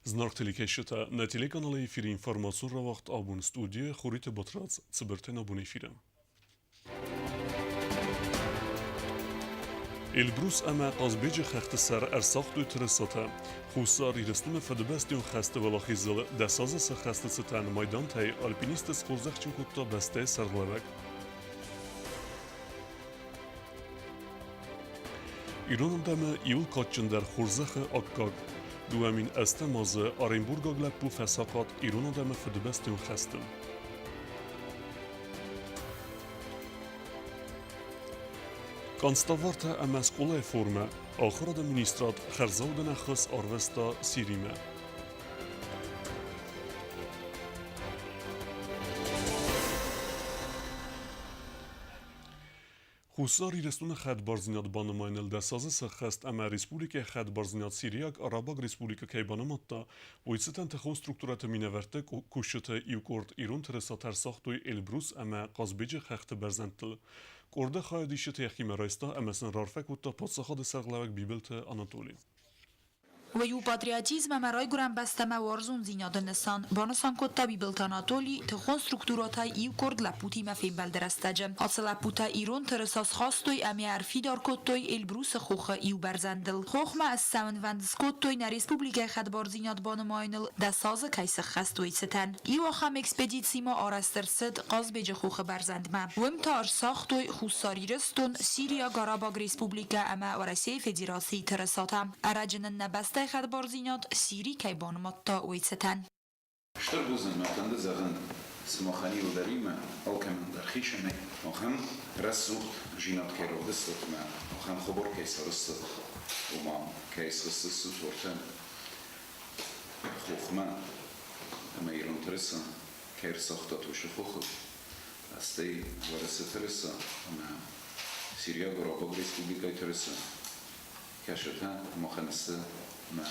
Зынаргъ телекӕсджытӕ, нӕ телеканалы эфиры информацион рауагъд абон студийы Хуриты Батрадз цыбыртӕй нӕ бон эфиры. Эльбрус ӕмӕ Хъазбеджы хӕхты сӕр ӕрцагътой тырысатӕ. Хуссар Ирыстоны Фыдыбӕстӕйон хӕсты уӕлахизыл 10 азы сӕ хӕсты цытӕн майдантӕй альпинистты схорзӕхджын кодта бӕстӕйы сӕргълӕууӕг. Ирон адӕмы иуыл кадджындӕр хорзӕхы аккаг. 2008 азы Оренбургаг лӕппу фӕсахъат ирон адӕмы Фыдыбӕстӕйон хӕсты. Канцтовартӕ ӕмӕ скъолайы формӕ Ахуырады министрад хӕрзаудӕн ӕххуыс арвыста Сиримӕ. Хуссар Ирыстоны хӕдбардзинад банымайыныл 10 азы сӕххӕст ӕмӕ республикӕйы хӕдбардзинад Сириаг Арабаг Республикӕ кӕй банымадта, уый цытӕн тыхон структурӕты минӕвӕртты кусджыты иу къорд ирон тырысатӕ ӕрцагътой Эльбрус ӕмӕ Хъазбеджы хӕхты бӕрзӕндтыл. Къорды хайадисджыты йӕхимӕ райста ӕмӕ сын раарфӕ кодта паддзахады сӕргълӕууӕг Бибылты Анатоли. Уый у патриотизм ӕмӕ Райгуырӕн бӕстӕмӕ уарзондзинады нысан, банысан кодта Бибылты Анатоли тыхон структурӕтӕй иу къорд лӕппутимӕ фембӕлды рӕстӕджы. Ацы лӕппутӕ ирон тырыса схастой ӕмӕ ӕрфидар кодтой Эльбрусы хохы иу бӕрзӕндыл. Хохмӕ ссӕуынвӕнд скодтой нӕ республикӕйы хӕдбардзинад банымайыныл 10 азы кӕй сыххӕст, уый цытӕн. Иу ахӕм экспедици ма арӕзт ӕрцыд Хъазбеджы хохы бӕрзӕндмӕ. Уым та ӕрцагътой Хуссар Ирыстон, Сириаг Арабаг Республикӕ ӕмӕ Уӕрӕсейы Федерацийы тырысатӕ. Ӕрӕджы нын нӕ бӕстӕйы хӕдбардзинад Сири кӕй банымадта, уый цытӕн. Стыр бузныг мӕ фӕнды зӕгъын сымахӕн иуылдӕримӕ, алкӕмӕн дӕр хицӕнӕй. Ахӕм рӕсугъд зинад кӕй равдыстат ӕмӕ ахӕм хабар кӕй сарӕзтат, ома кӕй схызтыстут уартӕ хохмӕ ӕмӕ ирон тырыса кӕй ӕрцагътат уыцы хохыл, стӕй Уӕрӕсе тырыса ӕмӕ Сириаг Арабаг Республикӕйы тырыса. Кӕсытӕ махӕн сты мӕ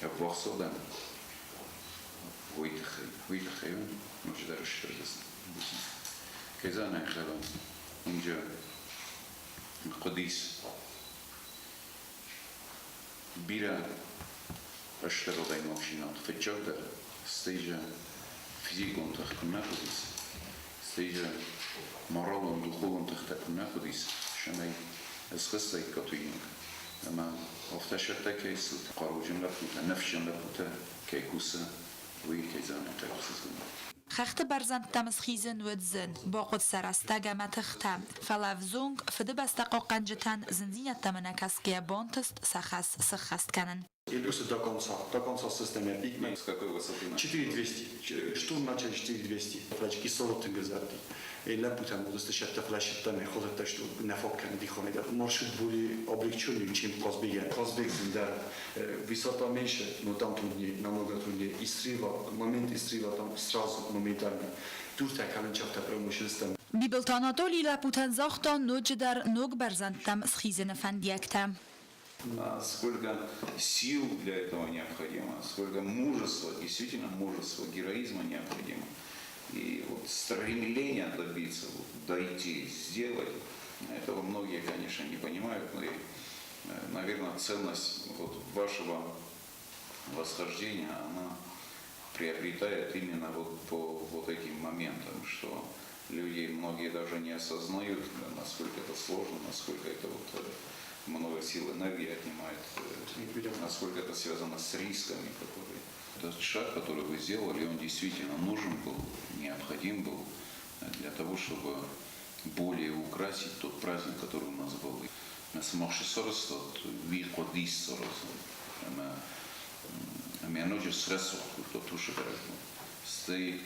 ӕввахс адӕм. Уый тыххӕй, уый тыххӕй у ноджыдӕр стыр бузныг. Кӕй зӕгъын ӕй хъӕуы, уынджы хъуыдис бирӕ стыр адӕймагдзинад. Фыццагдӕр, стӕй же физикон тых куыннӕ хъуыдис, стӕй же моралон, духовон тыхтӕ куыннӕ хъуыдис, цӕмӕй ысхызтаиккат уыйонг. Ӕмӕ афтӕ сӕттӕ кӕй цыд, хъаруджын лӕппутӕ, ныфсджын лӕппутӕ кӕй кусы, уый кӕй зӕгъын ӕй ӕхсызгон у. Хӕхты бӕрзӕндтӕм схизын уыд зын, бахъуыд сӕ рӕстӕг ӕмӕ тыхтӕ, фӕлӕ ӕвзонг Фыдыбӕстӕ хъахъхъӕнджытӕн зындзинӕдтӕм ӕнӕкӕсгӕйӕ бантыст сӕ хӕс сыххӕст кӕнын. Эльбруса до конца состояния пикмен. С какой высоты? 4200. Штурм начали 4200. Флэш кислород тынгызадти. Лӕппутӕн уыдысты сӕттӕ флэшеттӕ, хозӕттӕ что нӕ фаг кӕны дихонӕй дӕр. Маршрут более облегченный, чем Казбеге. Казбек зындӕр. Высота меньше, но там труднее, намного труднее. И срыва, момент и срыва там сразу, моментально. Дуртӕ кӕлын чахтӕ промышленностӕн. Бибылты Анатолий лӕппутӕн загъта ноджыдӕр ног бӕрзӕндтӕм схизыны фӕндиӕгтӕ. Сколько сил для этого необходимо, сколько мужества, действительно мужества, героизма необходимо. И вот стремление добиться, вот, дойти, сделать, этого многие, конечно, не понимают, но и, наверное, ценность вот вашего восхождения, она приобретает именно вот по вот этим моментам, что люди, многие даже не осознают, насколько это сложно, насколько это вот много сил, энергии отнимает, насколько это связано с рисками, которые... Этот шаг, который вы сделали, он действительно нужен был, необходим был для того, чтобы более украсить тот праздник, который у нас был. Сымах сарӕзтат, уый хъуыдис саразын. Ӕмӕ ӕмӕ ноджы срӕсугъд кодта тушы бӕрӕгбон. Стӕй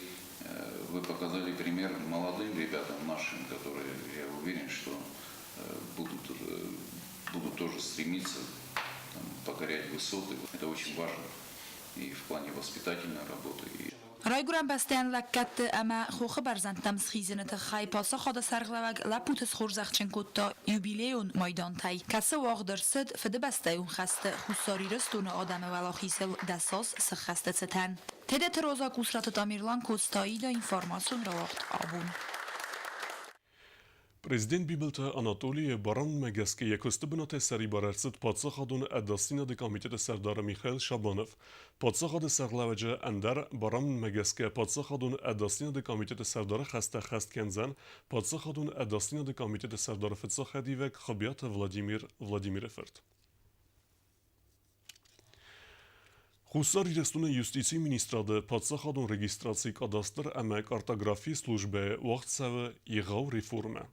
вы показали пример молодым ребятам нашим, которые, я уверен, что будут тоже стремиться там, покорять высоты. Это очень важно и в плане воспитательной работы. И Райгуырӕн бӕстӕйӕн лӕггӕдты ӕмӕ хохы бӕрзӕндтӕм схизыны тыххӕй паддзахады сӕргълӕууӕг лӕппуты схорзӕхджын кодта юбилейон майдантӕй, кӕцы уагъд ӕрцыд Фыдыбӕстӕйон хӕсты Хуссар Ирыстоны адӕмы уӕлахизыл 10 сыххӕсты цытӕн. Тедеты Роза Кусраты Тамерлан Коцтаида информацион рауагъд абон. Президент Бибылты Анатолийы барамындмӕ гӕсгӕ йӕ куысты бынатӕй сӕрибар ӕрцыд Паддзахадон ӕдасдзинады комитеты сӕрдар Михаил Шабанов. Паддзахады сӕргълӕууӕджы ӕндӕр барамындмӕ гӕсгӕ Паддзахадон ӕдасдзинады комитеты сӕрдары хӕстӕ хӕст кӕндзӕн Паддзахадон ӕдасдзинады комитеты сӕрдары фыццаг хӕдивӕг Хыбиаты Владимир Владимиры фырт. Хуссар Ирыстоны Юстицийы министрады паддзахадон регистрацийы кадастр ӕмӕ картографийы службӕйы уагъд цӕуы егъау реформӕ.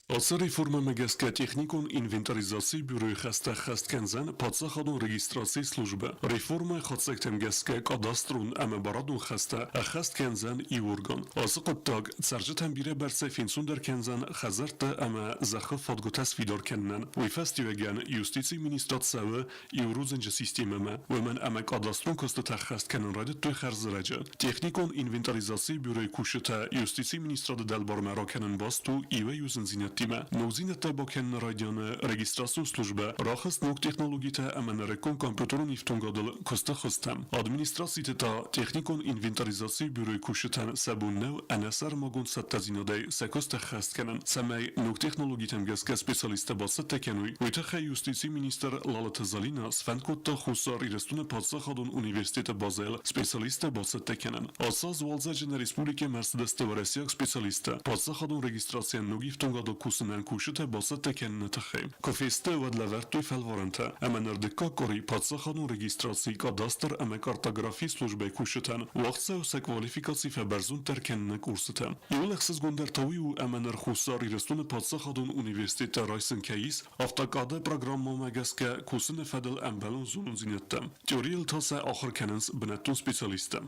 Ацы реформӕмӕ гӕсгӕ техникон инвентаризацийы бюройы хӕстӕ ӕххӕст кӕндзӕн паддзахадон регистрацийы службӕ. Реформӕйы хатдзӕгтӕм гӕсгӕ кадастрон ӕмӕ барадон хӕстӕ ӕххӕст кӕндзӕн иу орган. Ацы хъуыддаг цӕрджытӕн бирӕбӕрцӕй фенцондӕр кӕндзӕн хӕдзӕрттӕ ӕмӕ зӕххы фадгуытӕ сфидар кӕнынӕн. Уый фӕстиуӕгӕн юстицийы министрад цӕуы иу рудзынджы системӕмӕ, уымӕн ӕмӕ кадастрон куыстытӕ ӕххӕст кӕнын райдыдтой хӕрзрӕджы. Техникон инвентаризацийы бюройы кусджытӕ юстицийы министрады дӕлбармӕ ракӕнын баст у иуӕй-иу зындзинӕдтимӕ. Ногдзинӕдтӕ бакӕныны райдианы регистрацион службӕ рахызт ног технологитӕ ӕмӕ нырыккон компьютерон ифтонгадыл куысты хуызтӕм. Администрациты та техникон инвентаризацийы бюройы кусджытӕн сӕ бон нӕу ӕнӕ сӕрмагонд цӕттӕдзинадӕй сӕ куыст ӕххӕст кӕнын, цӕмӕй ног технологитӕм гӕсгӕ специалисттӕ бацӕттӕ кӕной, уый тыххӕй юстицийы министр Лалыты Залина сфӕнд кодта Хуссар Ирыстоны паддзахадон университеты базӕйыл специалисттӕ бацӕттӕ кӕнын. Ацы аз уалдзӕджы нӕ республикӕмӕ ӕрцыдысты уӕрӕсейаг специалисттӕ паддзахадон регистрацийӕн ног ифтонгадыл кусынӕн кусджытӕ бацӕттӕ кӕныны тыххӕй. Куы фесты, уӕд лӕвӕрдтой фӕлварӕнтӕ, ӕмӕ ныр дыккаг къуыри паддзахадон регистрацийы кадастр ӕмӕ картографийы службӕйы кусджытӕн уагъд цӕуы сӕ квалификаци фӕбӕрзонддӕр кӕныны курсытӕ. Иуыл ӕхсызгондӕр та уый у, ӕмӕ ныр Хуссар Ирыстоны паддзахадон университеттӕ райсын кӕй ис, автокады программӕмӕ гӕсгӕ кусыны фӕдыл ӕмбӕлон зонындзинӕдтӕ. Теорийыл та сӕ ахуыр кӕнынц бынӕттон специалисттӕ.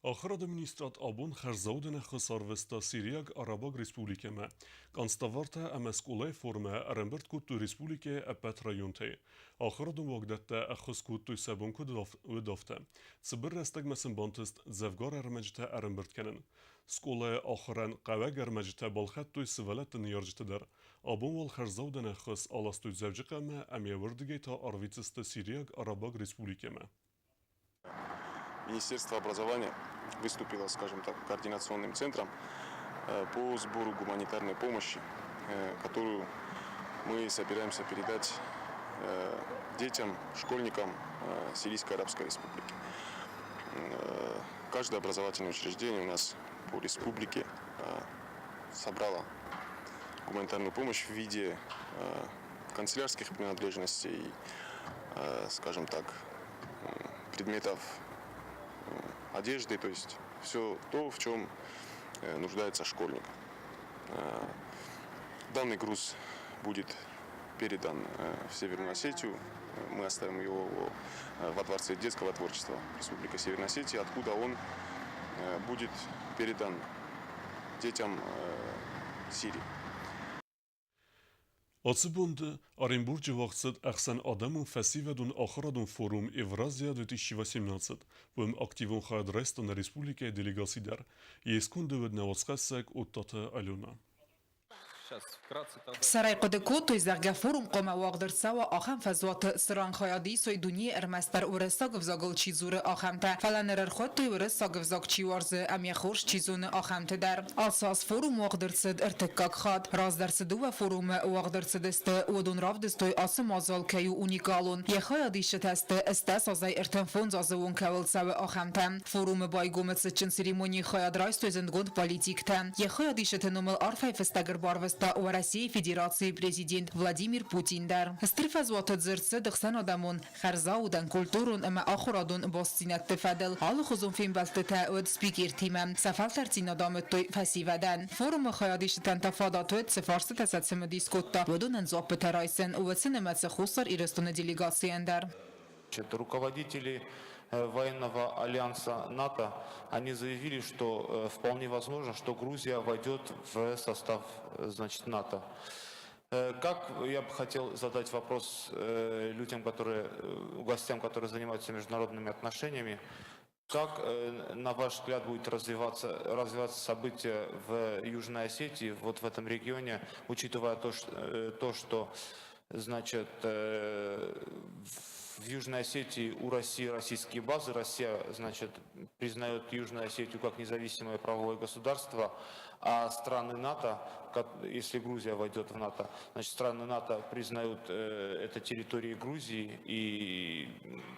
Ахуырады министрад абон хӕрзаудӕн ӕххуыс арвыста Сириаг Арабаг Республикӕмӕ. Канцтовартӕ ӕмӕ скъолайы формӕ ӕрӕмбырд кодтой республикӕйы ӕппӕт районтӕй. Ахуырадон уагдӕттӕ ӕххуыс кодтой сӕ бон куыд уыд, афтӕ. Цыбыр рӕстӕгмӕ сын бантыст дзӕвгар ӕрмӕджытӕ ӕрӕмбырд кӕнын. Скъолайы ахуырӕн хъӕуӕг ӕрмӕджытӕ балхӕдтой сывӕллӕтты ныййарджыты дӕр. Абон уал хӕрзаудӕн ӕххуыс аластой Дзӕуджыхъӕумӕ ӕмӕ уырдыгӕй та арвитдзысты Сириаг Арабаг Республикӕмӕ. Министерство образования выступило, скажем так, координационным центром по сбору гуманитарной помощи, которую мы собираемся передать детям, школьникам Сирийской Арабской Республики. Каждое образовательное учреждение у нас по республике собрало гуманитарную помощь в виде канцелярских принадлежностей, скажем так, предметов одежды, то есть все то, в чем нуждается школьник. Данный груз будет передан в Северную Осетию. Мы оставим его во Дворце детского творчества Республики Северная Осетия, откуда он будет передан детям Сирии. Ацы бонты Оренбурджы уагъд цыд ӕхсӕнадӕмон фӕсивӕдон ахуырадон форум «Евразия-2018». Уым активон хайад райста нӕ республикӕйы делегаци дӕр. Йе сконды уыд нӕ уацхӕссӕг Оттаты Алена. Сӕрӕй хъуыды кодтой, зӕгъгӕ, форум хъуамӕ уагъд ӕрцӕуа ахӕм фӕзуаты, цыран хайад исой дунейы ӕрмӕстдӕр уырыссаг ӕвзагыл чи дзуры, ахӕмтӕ. Фӕлӕ ныр ӕрхуыдтой, уырыссаг ӕвзаг чи уарзы ӕмӕ хорз чи зоны, ахӕмты дӕр. Ацы аз форум уагъд ӕрцыд ӕртыккаг хатт. Раздӕр цы дыууӕ форумы уагъд ӕрцыдысты, уыдон равдыстой, ацы мадзал кӕй у уникалон. Йӕ хайадисджытӕ сты 80 азӕй 35 азы онг кӕуыл цӕуы, ахӕмтӕ. Форумы байгомы цытджын церемонийы хайад райстой зындгонд политиктӕ. Йӕ хайадисджыты номыл арфӕйы фыстӕг ӕрбарвыста Уӕрӕсейы Федерацийы президент Владимир Путин дӕр. Стыр фӕзуаты дзырд цыд ӕхсӕнадӕмон хӕрзаудӕн, культурон ӕмӕ ахуырадон бастдзинӕдты фӕдыл алыхуызон фембӕлдтытӕ уыд спикертимӕ. Сӕ фӕлтӕрддзинад амыдтой фӕсивӕдӕн. Форумы хайадисджытӕн та фадат уыд, цы фарстытӕ сӕ цымыдис кодта, уыдонӕн дзуаппытӕ райсын, уыцы нымӕцы Хуссар Ирыстоны делегацийӕн дӕр. Руководители военного альянса НАТО, они заявили, что вполне возможно, что Грузия войдет в состав, значит, НАТО. Как я бы хотел задать вопрос людям, которые, гостям, которые занимаются международными отношениями, как, на ваш взгляд, будет развиваться события в Южной Осетии, вот в этом регионе, учитывая то, что, значит, в В Южной Осетии у России российские базы. Россия, значит, признает Южную Осетию как независимое правовое государство, а страны НАТО, если Грузия войдет в НАТО, значит, страны НАТО признают это территорией Грузии, и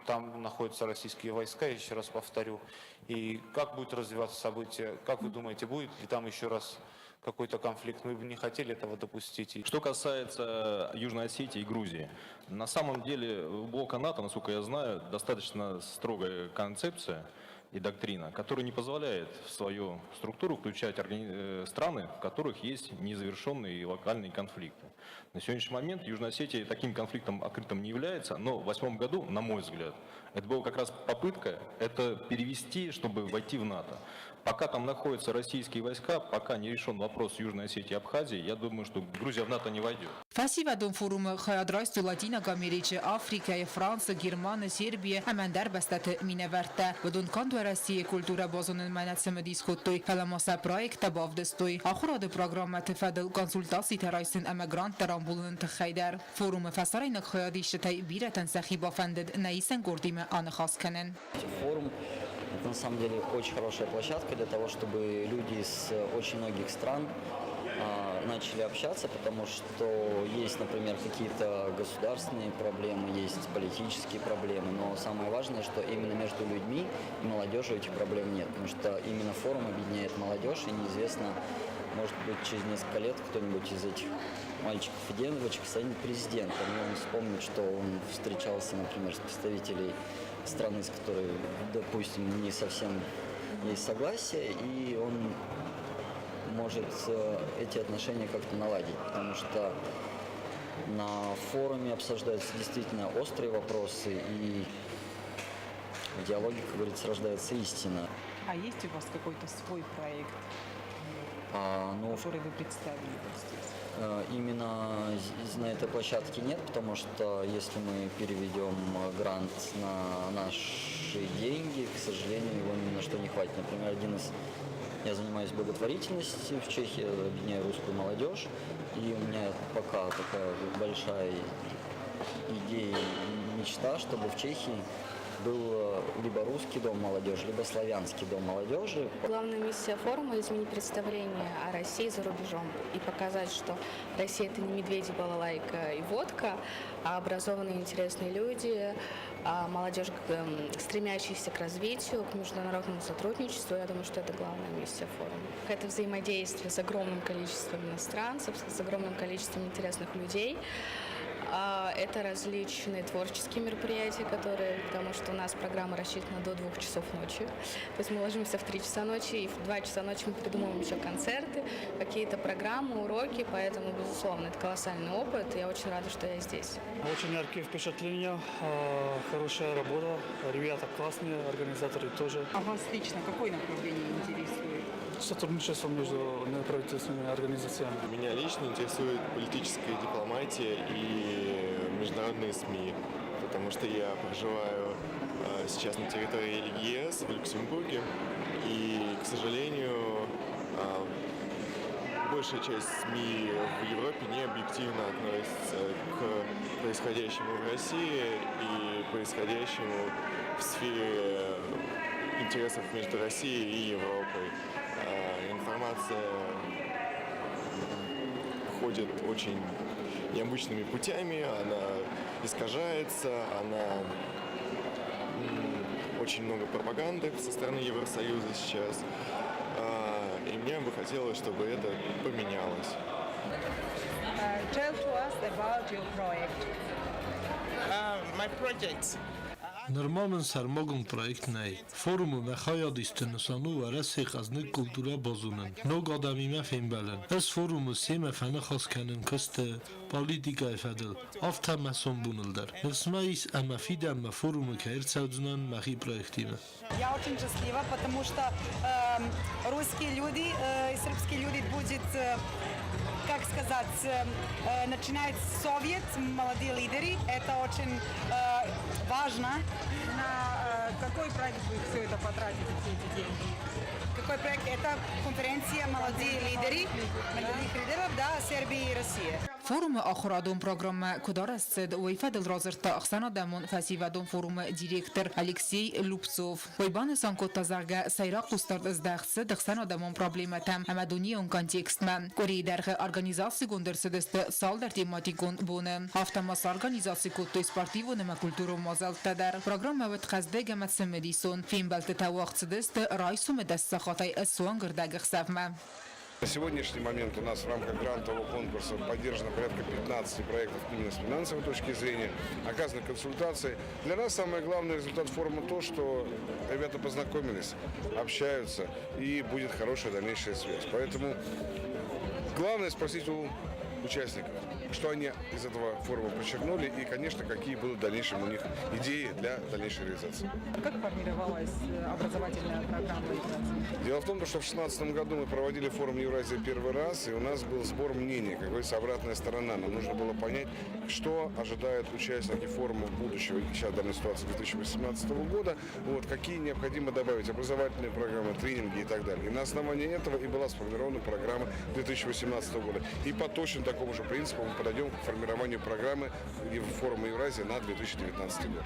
там находятся российские войска, я еще раз повторю. И как будет развиваться события, как вы думаете, будет ли там еще раз какой-то конфликт? Мы бы не хотели этого допустить. Что касается Южной Осетии и Грузии, на самом деле у блока НАТО, насколько я знаю, достаточно строгая концепция и доктрина, которая не позволяет в свою структуру включать страны, в которых есть незавершенные локальные конфликты. На сегодняшний момент Южная Осетия таким конфликтом открытым не является, но в 2008 году, на мой взгляд, это была как раз попытка это перевести, чтобы войти в НАТО. Пока там находятся российские войска, пока не решен вопрос Южной Осетии и Абхазии, я думаю, что Грузия в НАТО не войдет. Фӕсивӕдон форумы хайад райстой Латинаг Америчы, Африкӕйы, Францы, Германы, Сербийы ӕмӕ ӕндӕр бӕстӕты минӕвӕрттӕ. Уыдон канд Уӕрӕсейы культурӕ базонынмӕ нӕ цымыдис кодтой, фӕлӕ ма сӕ проекттӕ бавдыстой ахуырады программӕты фӕдыл консультацитӕ райсын ӕмӕ гранттӕ рамбулыны тыххӕй дӕр. Форумы фӕсарӕйнаг хайадисджытӕй бирӕтӕн сӕхи бафӕндыд нӕ исӕн къордимӕ аныхас кӕнын. Форум – это на самом деле очень хорошая площадка для того, чтобы люди из очень многих стран начали общаться, потому что есть, например, какие-то государственные проблемы, есть политические проблемы, но самое важное, что именно между людьми и молодежью этих проблем нет, потому что именно форум объединяет молодежь, и неизвестно, может быть, через несколько лет кто-нибудь из этих мальчиков и девочек станет президентом, и он вспомнит, что он встречался, например, с представителями страны, с которой, допустим, не совсем есть согласие, и он может эти отношения как-то наладить, потому что на форуме обсуждаются действительно острые вопросы, и в диалоге, как говорится, рождается истина. А есть у вас какой-то свой проект, Ну, который вы представили вот здесь? Именно на этой площадке нет, потому что если мы переведем грант на наши деньги, к сожалению, его ни на что не хватит. Например, я занимаюсь благотворительностью в Чехии, объединяю русскую молодежь, и у меня пока такая большая идея и мечта, чтобы в Чехии был либо русский дом молодежи, либо славянский дом молодежи. Главная миссия форума – изменить представление о России за рубежом и показать, что Россия – это не медведи, балалайка и водка, а образованные интересные люди, а молодежь, стремящаяся к развитию, к международному сотрудничеству. Я думаю, что это главная миссия форума. Это взаимодействие с огромным количеством иностранцев, с огромным количеством интересных людей. Это различные творческие мероприятия, которые, потому что у нас программа рассчитана до 2 часов ночи. То есть мы ложимся в 3 часа ночи, и в 2 часа ночи мы придумываем еще концерты, какие-то программы, уроки, поэтому, безусловно, это колоссальный опыт, и я очень рада, что я здесь. Очень яркие впечатления, хорошая работа, ребята классные, организаторы тоже. А вас лично какое направление интересует? Сотрудничество между неправительственными организациями. Меня лично интересует политическая дипломатия и международные СМИ, потому что я проживаю сейчас на территории ЕС в Люксембурге, и, к сожалению, большая часть СМИ в Европе не объективно относится к происходящему в России и происходящему в сфере интересов между Россией и Европой. Информация ходит очень необычными путями, она искажается, она очень много пропаганды со стороны Евросоюза сейчас. И мне бы хотелось, чтобы это поменялось. Tell to us about your project. My project. Нырма мын сӕрмагонд проект нӕй. Форумы мӕ хайадисты нысан у Уӕрӕсейы хъӕздыг культурӕ базонын, ног адӕмимӕ фембӕлын. Ӕз форумы семӕ фӕныхас кӕнын куысты, политикӕйы фӕдыл, афтӕ мӕ сомбоныл дӕр. Ныфс мӕ ис, ӕмӕ фидӕнмӕ форумы кӕй ӕрцӕудзынӕн мӕхи проектимӕ. Я очень счастлива, потому что русские люди и српские люди будет, как сказать, начинает совет, молодые лидеры. Это очень важно. На какой проект вы все это потратите, все эти деньги? Какой проект? Это конференция «Молодые лидеры», молодых лидеров, да, Сербии и России. Форумы ахуырадон программӕ куыд арӕзт цыд, уый фӕдыл радзырдта ӕхсӕнадӕмон фӕсивӕдон форумы директор Алексей Любцов. Уый банысан кодта, зӕгъгӕ, сӕйраг хъусдард здӕхт цыд ӕхсӕнадӕмон проблемӕтӕм ӕмӕ дунейон контекстмӕ. Къуырийы дӕргъы организацигонд ӕрцыдысты цалдӕр тематикон боны. Афтӕ ма сорганизаци кодтой спортивон ӕмӕ культурон мадзӕлттӕ дӕр. Программӕ уыд хъӕздыг ӕмӕ цымыдисон. Фембӕлдтытӕ уагъд цыдысты райсомы 10 сахатӕй суанг ӕрдӕгӕхсӕвмӕ. На сегодняшний момент у нас в рамках грантового конкурса поддержано порядка 15 проектов именно с финансовой точки зрения, оказаны консультации. Для нас самый главный результат форума то, что ребята познакомились, общаются и будет хорошая дальнейшая связь. Поэтому главное спросить у участников, что они из этого форума подчеркнули и, конечно, какие будут в дальнейшем у них идеи для дальнейшей реализации. Как формировалась образовательная программа? Дело в том, что в 2016 году мы проводили форум Евразия первый раз, и у нас был сбор мнений, как говорится, обратная сторона. Нам нужно было понять, что ожидают участники форума будущего, сейчас данной ситуации 2018 года, вот, какие необходимо добавить образовательные программы, тренинги и так далее. И на основании этого и была сформирована программа 2018 года. И по точно такому же принципу мы подойдем к формированию программы форума Евразия на 2019 год.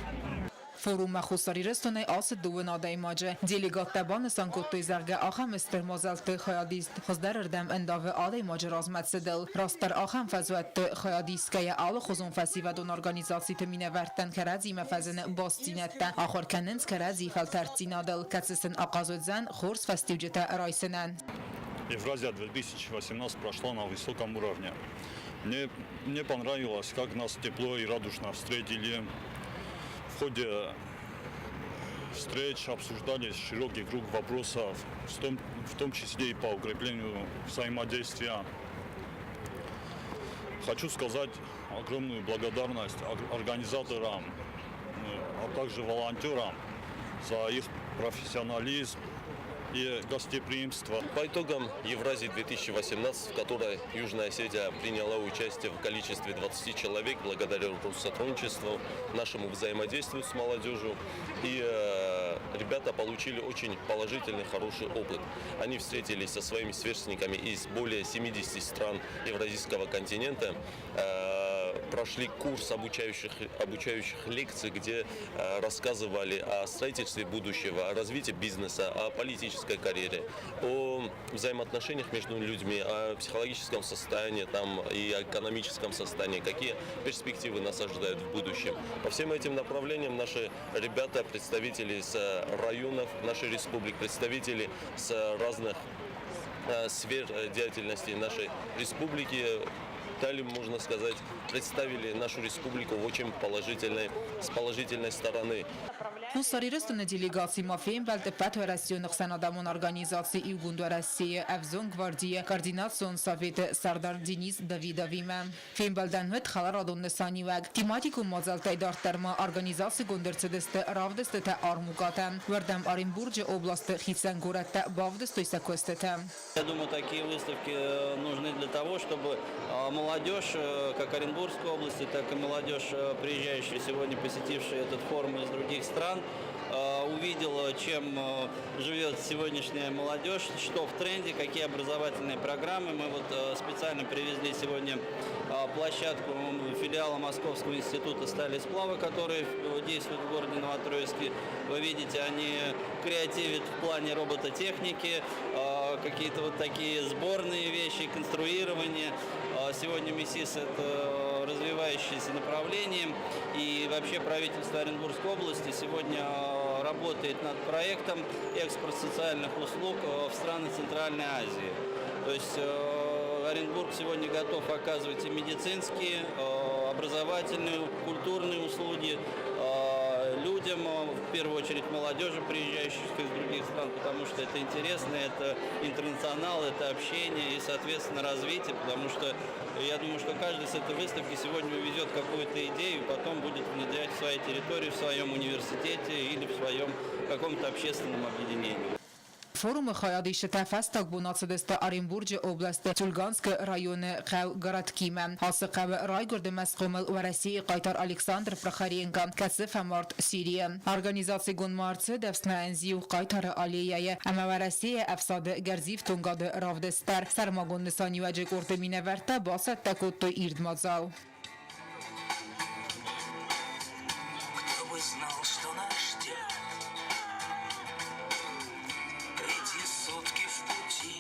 Форуммӕ Хуссар Ирыстонӕй ацыд дыууын адӕймаджы. Делегаттӕ банысан кодтой, зӕгъгӕ, ахӕм стыр мадзӕлтты хайадист хуыздӕрырдӕм ӕндавы адӕймаджы размӕцыдыл. Растдӕр ахӕм фӕзуӕтты хайад исгӕйӕ алыхуызон фӕсивӕдон организациты минӕвӕрттӕн кӕрӕдзимӕ фӕзыны бастдзинӕдтӕ, ахуыр кӕнынц кӕрӕдзийы фӕлтӕрддзинадыл, кӕцы сын ахъаз уыдзӕн хорз фӕстиуджытӕ райсынӕн. Евразия 2018 прошла на высоком уровне. Мне понравилось, как нас тепло и радушно встретили. В ходе встреч обсуждались широкий круг вопросов, в том числе и по укреплению взаимодействия. Хочу сказать огромную благодарность организаторам, а также волонтерам за их профессионализм и гостеприимство. По итогам Евразии 2018, в которой Южная Осетия приняла участие в количестве 20 человек благодаря сотрудничеству, нашему взаимодействию с молодежью, и ребята получили очень положительный, хороший опыт. Они встретились со своими сверстниками из более 70 стран Евразийского континента, прошли курс обучающих лекций, где рассказывали о строительстве будущего, о развитии бизнеса, о политической карьере, о взаимоотношениях между людьми, о психологическом состоянии там, и экономическом состоянии, какие перспективы нас ожидают в будущем. По всем этим направлениям наши ребята, представители с районов нашей республики, представители с разных сфер деятельности нашей республики, дали, можно сказать, представили нашу республику в очень положительной, с положительной стороны. Хуссар Ирыстоны делегаци ма фембӕлд ӕппӕтуӕрӕсеон ӕхсӕнадӕмон организаци Иугонд Уӕрӕсейы ӕвзонг гвардийы координацион советы сӕрдар Денис Давидовимӕ. Фембӕлдӕн уыд хӕларадон нысаниуӕг. Тематикон мадзӕлттӕй дарддӕр ма организацигонд ӕрцыдысты равдыстытӕ, армукъатӕ. Уырдӕм Оренбурджы областы хицӕн горӕттӕ бавдыстой сӕ куыстытӕ. Я думаю, такие выставки нужны для того, чтобы молодежь, как Оренбургской области, так и молодежь, приезжающая сегодня, посетившая этот форум из других стран, увидела, чем живет сегодняшняя молодежь, что в тренде, какие образовательные программы. Мы вот специально привезли сегодня площадку филиала Московского института стали и сплава, который действует в городе Новотроицке. Вы видите, они креативят в плане робототехники, какие-то вот такие сборные вещи, конструирование. Сегодня МИСИС – это развивающееся направление. И вообще правительство Оренбургской области сегодня работает над проектом экспорт социальных услуг в страны Центральной Азии. То есть Оренбург сегодня готов оказывать и медицинские, образовательные, культурные услуги людям, в первую очередь молодежи, приезжающих из других стран, потому что это интересно, это интернационал, это общение и, соответственно, развитие, потому что я думаю, что каждый с этой выставки сегодня увезет какую-то идею и потом будет внедрять в своей территории, в своем университете или в своем каком-то общественном объединении. Форумы хайадисджытӕ фӕстаг бон ацыдысты Оренбурджы областы Тюльганскы районы хъӕу Городкимӕ. Ацы хъӕуы райгуырд ӕмӕ схъомыл Уӕрӕсейы хъайтар Александр Прохоренко, кӕцы фӕмард Сирийы. Организацигонд ма ӕрцыд ӕфснайӕн зиу Хъайтары аллеяйы ӕмӕ Уӕрӕсейы ӕфсады гӕрзифтонгады равдыст дӕр. Сӕрмагонд нысаниуӕджы къорды минӕвӕрттӕ бацӕттӕ кодтой ирд мадзал. Кто бы знал, что нас ждет Эти сутки в пути.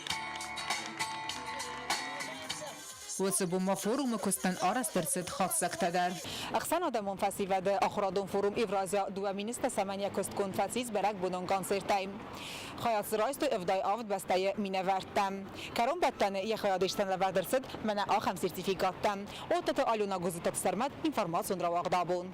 Уыцы бон ма форумы куыстӕн арӕзт ӕрцыд хатдзӕгтӕ дӕр. Ӕхсӕнадӕмон фӕсивӕды ахуырадон форум Евразия дыууӕ цӕмӕн йӕ куыстгонд фӕцис бӕрӕгбонон концертӕй. Хайад дзы райстой 77 бӕстӕйы минӕвӕрттӕ. Кӕронбӕттӕны йӕ хайадистӕн лӕвӕрд ӕрцыд мӕнӕ ахӕм сертификаттӕ. Оттаты Алена Гуызытык Сӕрмӕт информацион рауагъд абон.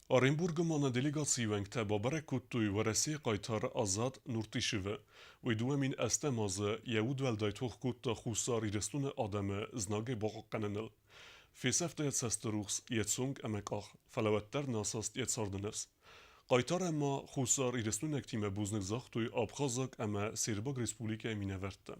Оренбургы ма нӕ делегацийы уӕнгтӕ бабӕрӕг кодтой Уӕрӕсейы хъайтар Азат Нуртишевы. Уый 2008 азы йӕ удуӕлдай тох кодта Хуссар Ирыстоны адӕмы знагӕй бахъахъхъӕныныл. Фесӕфта йӕ цӕстырухс, йӕ цонг ӕмӕ къах, фӕлӕ уӕддӕр нӕ асаст йӕ царды ныфс. Хъайтарӕн ма Хуссар Ирыстойнӕгтимӕ бузныг загътой Абхазаг ӕмӕ Сербаг республикӕйы минӕвӕрттӕ.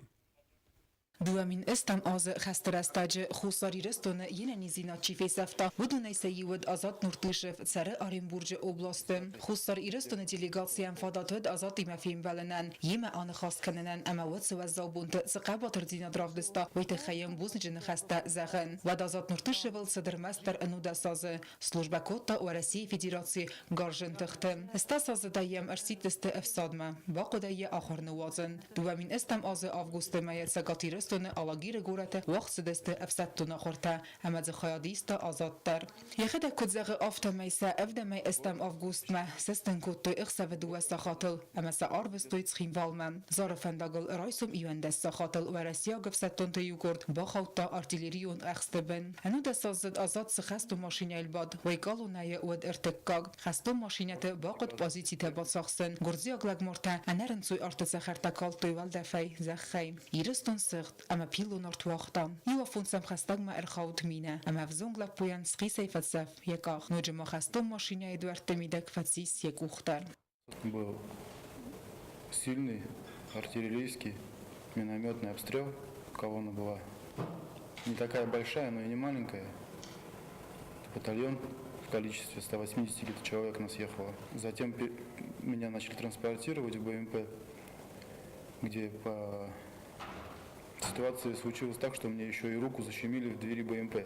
2008 азы хӕсты рӕстӕджы Хуссар Ирыстоны йе нӕниздзинад чи фесӕфта, уыдонӕй сӕ иу уыд Азат Нуртышев, цӕры Оренбурджы областы. Хуссар Ирыстоны делегацийӕн фадат уыд Азатимӕ фембӕлынӕн, йемӕ аныхас кӕнынӕн ӕмӕ уыцы уӕззау бонты цы хъӕбатырдзинад равдыста, уый тыххӕй йын бузныджы ныхӕстӕ зӕгъын. Уӕд Азат Нуртышевыл цыд ӕрмӕстдӕр 19 азы. Службӕ кодта Уӕрӕсейы Федерацийы Гарзджын тыхты. Стӕс азы та йӕм ӕрсидтысты ӕфсадмӕ, бахъуыд ӕй йӕ ахуыр ныууадзын. 2008 азы августы мӕйы Цӕгат Ирыстоны Алагиры горӕты уагъд цыдысты ӕфсӕддон ахуыртӕ ӕмӕ дзы хайад иста Азат дӕр. Йӕхӕдӕг куыд зӕгъы, афтӕмӕй сӕ ӕвдӕмӕй ӕстӕм августмӕ сыстын кодтой ӕхсӕвы дыууӕ сахатыл ӕмӕ сӕ арвыстой Цхинвалмӕ. Зары фӕндагыл райсом 11 сахатыл уӕрӕсейаг ӕфсӕддонты иу къорд бахаудта артиллерион ӕхсты бын. Ӕнудӕсаздзыд Азат цы хӕстон машинӕйыл бадт, уый колоннӕйы уыд ӕртыккаг. Хӕстон машинӕты бахъуыд позицитӕ бацахсын. Гуырдзиаг лӕгмортӕ ӕнӕрынцой арты цӕхӕртӕ калдтой уӕлдӕфӕй, зӕххӕй. Ирыстон сыгъд ӕмӕ пиллон арт уагъта. Иу афон сӕм хӕстӕгмӕ ӕрхауд минӕ, ӕмӕ ӕвзонг лӕппуйӕн схъисӕй фӕцӕф йӕ къах. Ноджы ма хӕстон машинӕйы дуӕртты мидӕг фӕцис йӕ къух дӕр. Был сильный артиллерийский минометный обстрел. Колонна была не такая большая, но и не маленькая. Батальон в количестве 180 где-то человек нас ехало. Затем меня начали транспортировать в БМП, где по ситуации случилось так, что мне еще и руку защемили в двери БМП.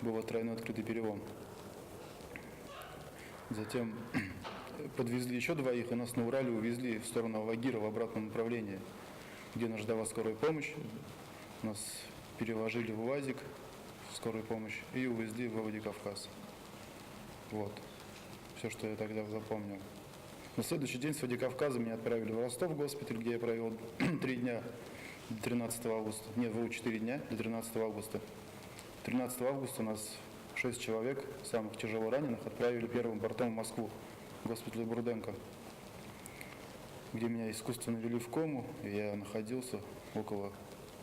Был тройной открытый перелом. Затем подвезли еще двоих, и нас на Урале увезли в сторону Алагира в обратном направлении, где нас ждала скорая помощь. Нас переложили в УАЗик в скорую помощь и увезли в Владикавказ. Вот. Все, что я тогда запомнил. На следующий день с Владикавказа меня отправили в Ростов в госпиталь, где я провел 3 дня до 13 августа. Нет, вру, 4 дня до 13 августа. 13 августа нас шесть человек, самых тяжело раненых, отправили первым бортом в Москву, в госпиталь Бурденко, где меня искусственно ввели в кому, и я находился около,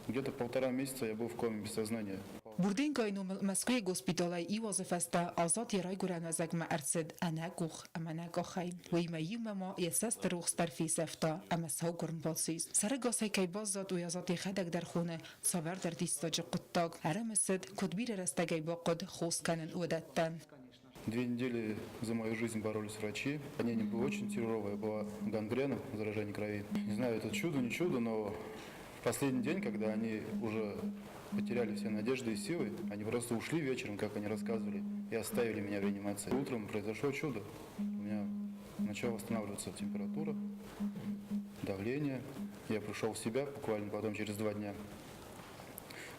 где-то полтора месяца я был в коме без сознания. Бурденкойы номыл Мӕскуыйы госпиталӕй иу азы фӕстӕ Азат йӕ райгуырӕн уӕзӕгмӕ ӕрцыд ӕнӕ къух ӕмӕ ӕнӕ къахӕй. Уыимӕ иумӕ ма йӕ цӕсты рухс дӕр фесӕфта ӕмӕ саугуырм бацис. Сӕрӕгасӕй кӕй баззад, уый Азат йӕхӕдӕг дӕр хоны цавӕрдӕр диссаджы хъуыддаг. Ӕрымысыд, куыд бирӕ рӕстӕг ӕй бахъуыд хос кӕнын, уыдӕттӕ. 2 недели за мою жизнь боролись врачи. Ранение было очень тяжелое, была гангрена, заражение крови. Не знаю, это чудо, не чудо, но в последний день, когда они уже потеряли все надежды и силы, они просто ушли вечером, как они рассказывали, и оставили меня в реанимации. Утром произошло чудо. У меня начала восстанавливаться температура, давление. Я пришел в себя буквально потом через 2 дня.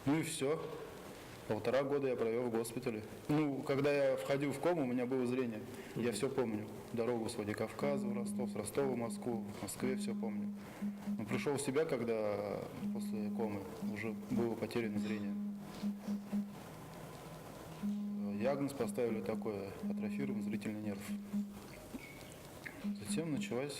Ну и все. Полтора года я провел в госпитале. Ну, когда я входил в кому, у меня было зрение. Я все помню. Дорогу с Владикавказа в Ростов, с Ростова в Москву, в Москве все помню. Но пришел в себя, когда после комы уже было потеряно зрение. Диагноз поставили такой: атрофирован зрительный нерв. Затем началась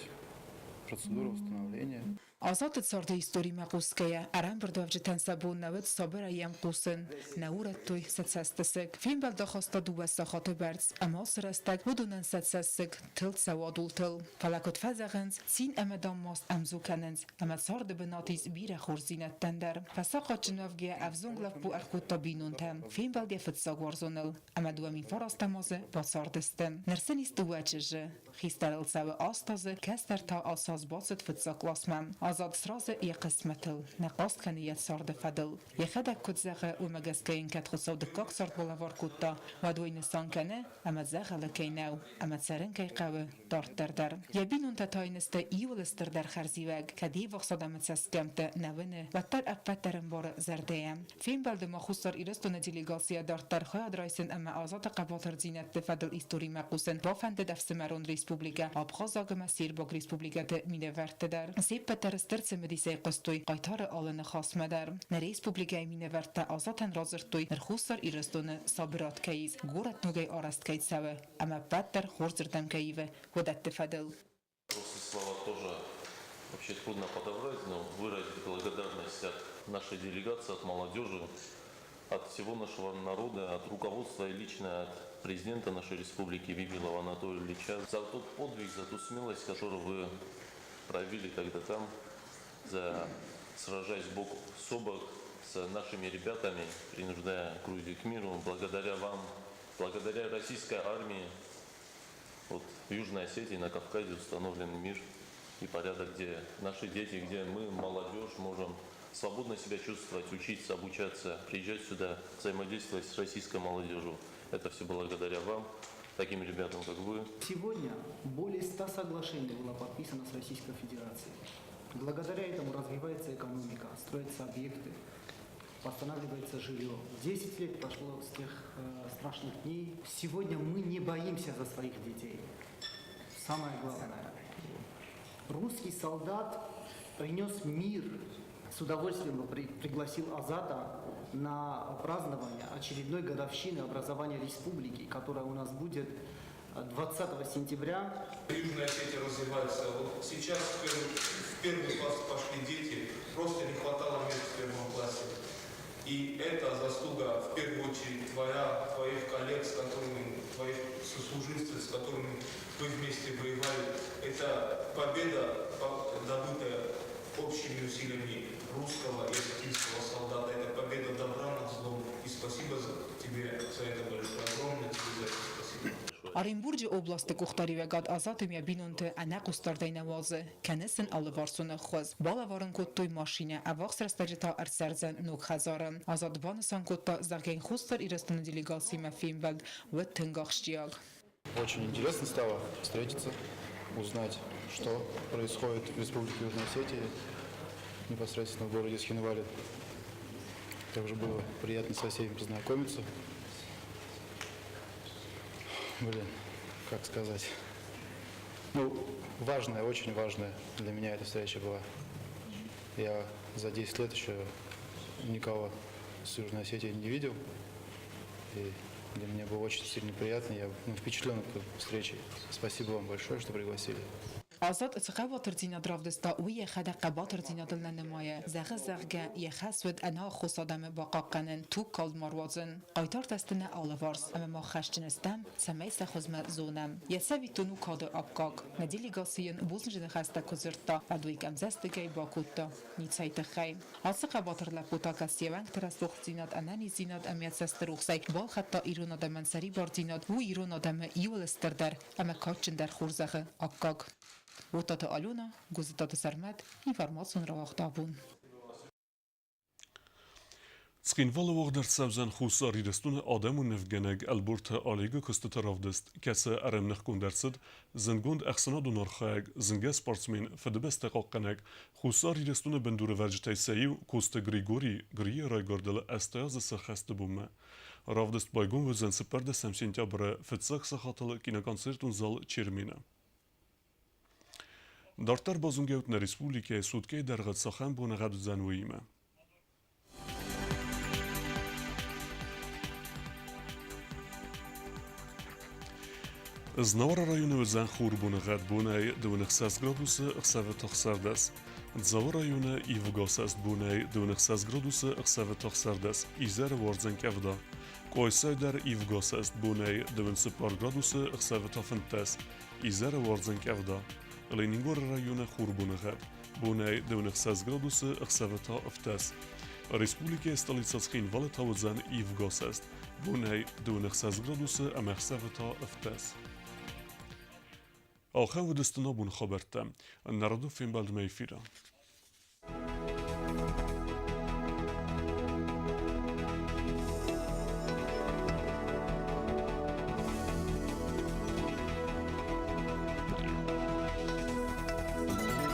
процедура восстановления. Азаты царды историмӕ хъусгӕйӕ, ӕрӕмбырдуӕвджытӕн сӕ бон нӕ уыд сабырӕй йӕм хъусын, нӕ урӕдтой сӕ цӕстысыг. Фембӕлд ахаста дыууӕ сахаты бӕрц, ӕмӕ ацы рӕстӕг уыдонӕн сӕ цӕссыг тылд сӕ уадултыл. Фӕлӕ куыд фӕзӕгъынц, цин ӕмӕ дам маст ӕмдзу кӕнынц, ӕмӕ царды бынат ис бирӕ хорздзинӕдтӕн дӕр. Фӕсахъатджын уӕвгӕйӕ ӕвзонг лӕппу ӕркодта бинонтӕм. Фембӕлд йӕ фыццаг уарзоныл, ӕмӕ 2009 азы бацардысты. Ныр сын ис дыууӕ чызджы. Хистӕрыл цӕуы аст азы, кӕстӕр та ацы аз бацыд фыццаг къласмӕ. Азат сразы йӕ хъысмӕтыл, нӕ хъаст кӕны йӕ царды фӕдыл. Йӕхӕдӕг куыд зӕгъы, уымӕ гӕсгӕ йын кӕд Хуыцау дыккаг цард балӕвар кодта, уӕд уый нысан кӕны, ӕмӕ дзӕгъӕлы кӕй нӕу, ӕмӕ цӕрын кӕй хъӕуы дарддӕр дӕр. Йӕ бинонтӕ та йын сты иуыл стырдӕр хӕрзиуӕг, кӕд йе ввахс адӕмы цӕсгӕмттӕ нӕ уыны, уӕддӕр ӕппӕт дӕр ӕмбары зӕрдӕйӕ. Фембӕлды ма Хуссар Ирыстоны делегацийӕ дарддӕр хайад райсын ӕмӕ Азаты хъӕбатырдзинӕдты фӕдыл историмӕ хъусын бафӕндыд ӕфсымӕрон республикӕ Абхазаг ӕмӕ Сербаг республикӕты минӕвӕртты дӕр. Се ппӕт дӕр стыр цымыдисӕй хъуыстой хъайтары алы ныхасмӕ дӕр. Нӕ республикӕйы минӕвӕрттӕ Азатӕн радзырдтой, ныр Хуссар Ирыстоны сабырад кӕй ис, горӕт ногӕй арӕзт кӕй цӕуы ӕмӕ ӕппӕт дӕр хорзырдӕм кӕй ивы, уыдӕтты фӕдыл. Просто слова тоже вообще трудно подобрать, но выразить благодарность от нашей делегации, от молодежи, от всего нашего народа, от руководства и лично от президента нашей республики Бибилова Анатолия Ильича за тот подвиг, за ту смелость, которую вы проявили тогда там, за сражаясь бок с бок с нашими ребятами, принуждая Грузию к миру. Благодаря вам, благодаря российской армии, вот в Южной Осетии, на Кавказе установлен мир и порядок, где наши дети, где мы, молодежь, можем свободно себя чувствовать, учиться, обучаться, приезжать сюда, взаимодействовать с российской молодежью. Это все благодаря вам, таким ребятам, как вы. Сегодня более 100 соглашений было подписано с Российской Федерацией. Благодаря этому развивается экономика, строятся объекты, восстанавливается жилье. 10 лет прошло с тех страшных дней. Сегодня мы не боимся за своих детей. Самое главное. Русский солдат принес мир. С удовольствием бы пригласил Азата на празднование очередной годовщины образования республики, которая у нас будет 20 сентября. Южная Осетия развивается. Вот сейчас в первый класс пошли дети, просто не хватало мест в первом классе. И это заслуга в первую очередь твоя, твоих коллег, с которыми, твоих сослуживцев, с которыми вы вместе воевали. Это победа, добытая общими усилиями русского и осетинского солдата. Это победа добра над злом. И спасибо тебе за это большое. Огромное тебе за это спасибо. Оренбурджы областы къухдариуӕгад Азат ӕмӕ йӕ бинонты ӕнӕ хъусдардӕй нӕ уадзы, кӕны сын алыварсон ӕххуыс. Балӕвар ын кодтой машинӕ, ӕввахс рӕстӕджы та ӕрцӕрдзӕн ног хӕдзары. Азат банысан кодта, зӕгъгӕ йын Хуссар Ирыстоны делегациимӕ фембӕлд уыд тынг ахсджиаг. Очень интересно стало встретиться, узнать, что происходит в Республике Южная Осетия, непосредственно в городе Цхинвале. Также было приятно со всеми познакомиться. Блин, как сказать. Ну, важная, очень важная для меня эта встреча была. Я за 10 лет еще никого с Южной Осетии не видел. И для меня было очень сильно приятно. Я, ну, впечатлен этой встречей. Спасибо вам большое, что пригласили. Азат цы хъӕбатырдзинад равдыста, уый йӕхӕдӕг хъӕбатырдзинадыл нӕ нымайы, зӕгъы, зӕгъгӕ, йӕ хӕс уыд ӕнӕаххос адӕмы бахъахъхъӕнын, тугкалд ма руадзын. Хъайтартӕ сты нӕ алыварс, ӕмӕ мах хӕсджын стӕм, цӕмӕй сӕ хуызмӕ зонӕм. Йӕ цӕвиттон у кады аккаг. Нӕ делегаци йын бузныджы ныхӕстӕ куы дзырдта, уӕд уый къӕмдзӕстыгӕй бакодта. Ницӕй тыххӕй. Ацы хъӕбатыр лӕппу та кӕцы йе уӕнгты рӕсугъддзинад, ӕнӕниздзинад ӕмӕ йӕ цӕстырухсӕй балхӕдта ирон адӕмӕн сӕрибардзинад, у ирон адӕмы иуыл стырдӕр ӕмӕ кадджындӕр хорзӕхы аккаг. Уотаты Алена, Гуызытаты Сӕрмӕт, информацион рауагъд абон. Цхинвалы уагъд ӕрцӕудзӕн Хуссар Ирыстоны адӕмон нывгӕнӕг Ӕлборты Олегы куыстыты равдыст, кӕцы ӕрӕмныхгонд ӕрцыд зындгонд ӕхсӕнадон архайӕг, зынгӕ спортсмен, Фыдыбӕстӕ хъахъхъӕнӕг, Хуссар Ирыстоны бындурӕвӕрджытӕй сӕ иу Коцты Григорий Грийы райгуырдыл 80 азы сӕххӕсты бонмӕ. Равдыст байгом уыдзӕн 14 сентябры фыццаг сахатыл киноконцертон зал Чермен-ы. Дарддӕр базонгӕ нӕ республикӕйы суткӕйы дӕргъы цахӕм боныгъӕд уыдзӕн, уыимӕ. Знауыры районы уыдзӕн хурбоныгъӕд бонӕй 26 градусы, ӕхсӕвы тыхсӕрдӕс. Дзауы районы ивгӕ бонӕй 26 градусы, ӕхсӕвы та 16, изӕры уардзӕн къӕвда. Къуайсайы дӕр ивгӕ бонӕй 24 градусы, ӕхсӕвы та 15, изӕры уардзӕн къӕвда. Ленингоры районы хурбоныгъӕд. Бонӕй 26 градусы, ӕхсӕвы та 17. Республикӕйы столицӕ Цхинвалы та уыдзӕн ивгӕ бонӕй 26 градусы ӕмӕ ӕхсӕвы та 17. Ахӕм уыдысты нӕ боны хабӕрттӕ. Народон фембӕлдмӕ эфиры.